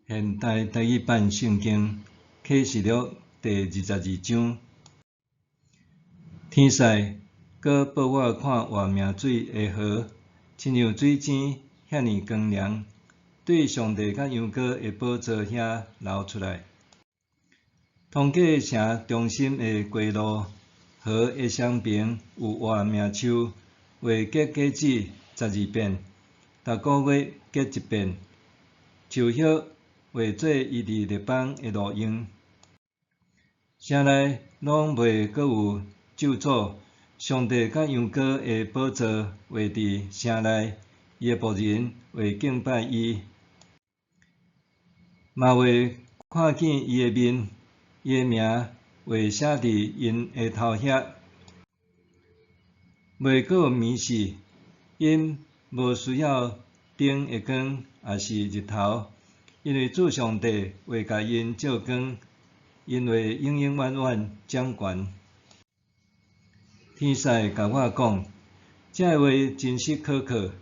現代台語版聖經啟示錄第二十二章，天使閣報我看活命水的河，親像水井遐爾光亮，對上帝佮羊羔的寶座遐流出來。通過城中心的街路，河的雙爿有活命樹，會結果子十二變，逐個月結一變，樹葉會做醫治列邦的路用。城內攏袂閣有咒詛，上帝佮羊羔的寶座會佇城內，伊的僕人會敬拜伊，嘛會看見伊的面，伊的名會寫佇𪜶的頭額。袂閣有暝時，𪜶無需要燈的光，抑是日頭，因為主上帝會共𪜶照光，𪜶會永永遠遠掌權。天使共我講，這个話真實可靠。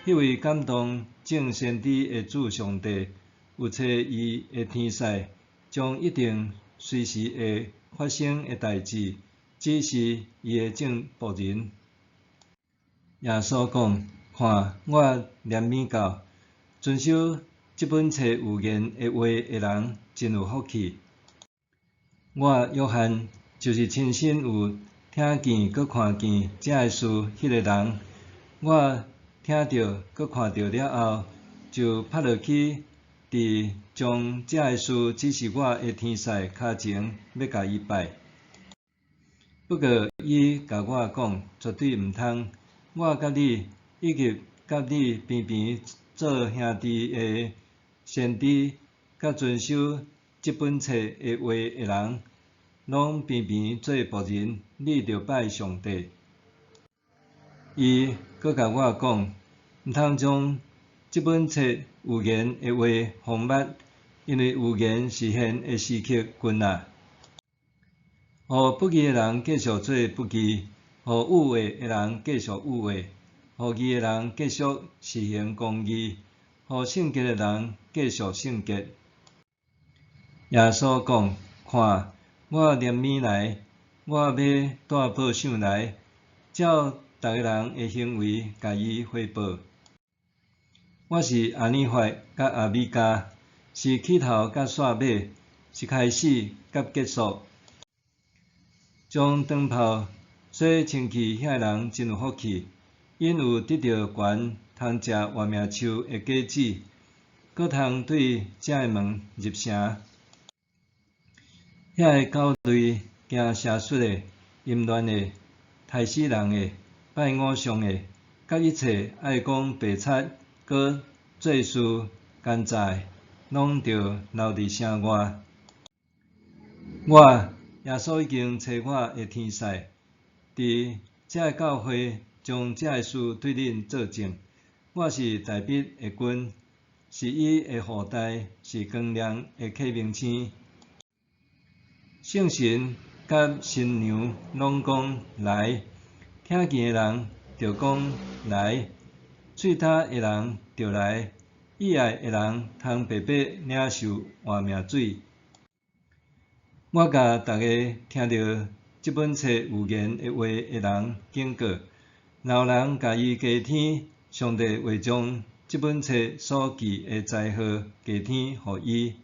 彼位感動眾先知的主上帝，有差伊的天使，將一定隨時會發生的代誌，指示伊的眾僕人。耶穌講：看，我連暝到，遵守這本冊預言的話的人，真有福氣。我約翰就是親身有聽見閣看見這个事彼个人，我聽著閣看著了後，就趴落去，佇將這个事指示我的天使跤前，欲共伊拜。不過伊共我講，絕對毋通！我佮你，以及佮你邊邊做兄弟的先知，佮遵守這本冊的話的人，攏平平做僕人，你著拜上帝。伊閣共我講，毋通將這本冊預言的話封密，因為預言示現的時刻近矣。予不義的人繼續做不義，予有話的人繼續有話，予義的人繼續實行公義，予聖潔的人繼續聖潔。耶穌講：看，我連暝來，我欲帶報賞來，照逐个人的行為共伊回報。我是阿爾法佮阿米迦，是起頭佮煞尾，是開始佮結束。將長袍洗清氣遐个人真有福氣，𪜶有得著權通食活命樹的果子，閣通對這个門入城。遐个狗類、行邪術的、淫亂的、刣死人的、拜偶像的，佮一切愛講白賊，閣做事奸詐的，攏著留佇城外。我耶穌已經差我的天使，佇這个教會將這个事對恁做證。我是大衛的根，是伊的後代，是光亮的啟明星。聖神佮新娘攏講來，聽見的人就講來，喙焦的人就來，意愛的人通白白領受活命水。我共逐个聽著這本冊預言的話的人警告：若有人共伊加添，上帝會將這本冊所記的災禍加添予伊。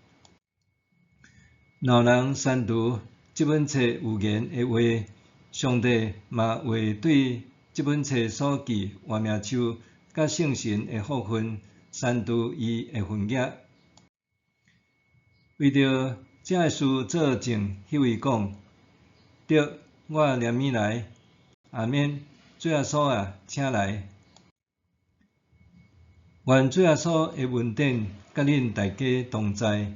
若有人刪除這本冊預言的話，上帝嘛會對這本冊所記活命樹佮聖城的福分刪除伊的份額。為著這个事做證，彼位講：對，我連暝來，阿們，主耶穌啊，請來。願主耶穌的恩典佮恁大家同在。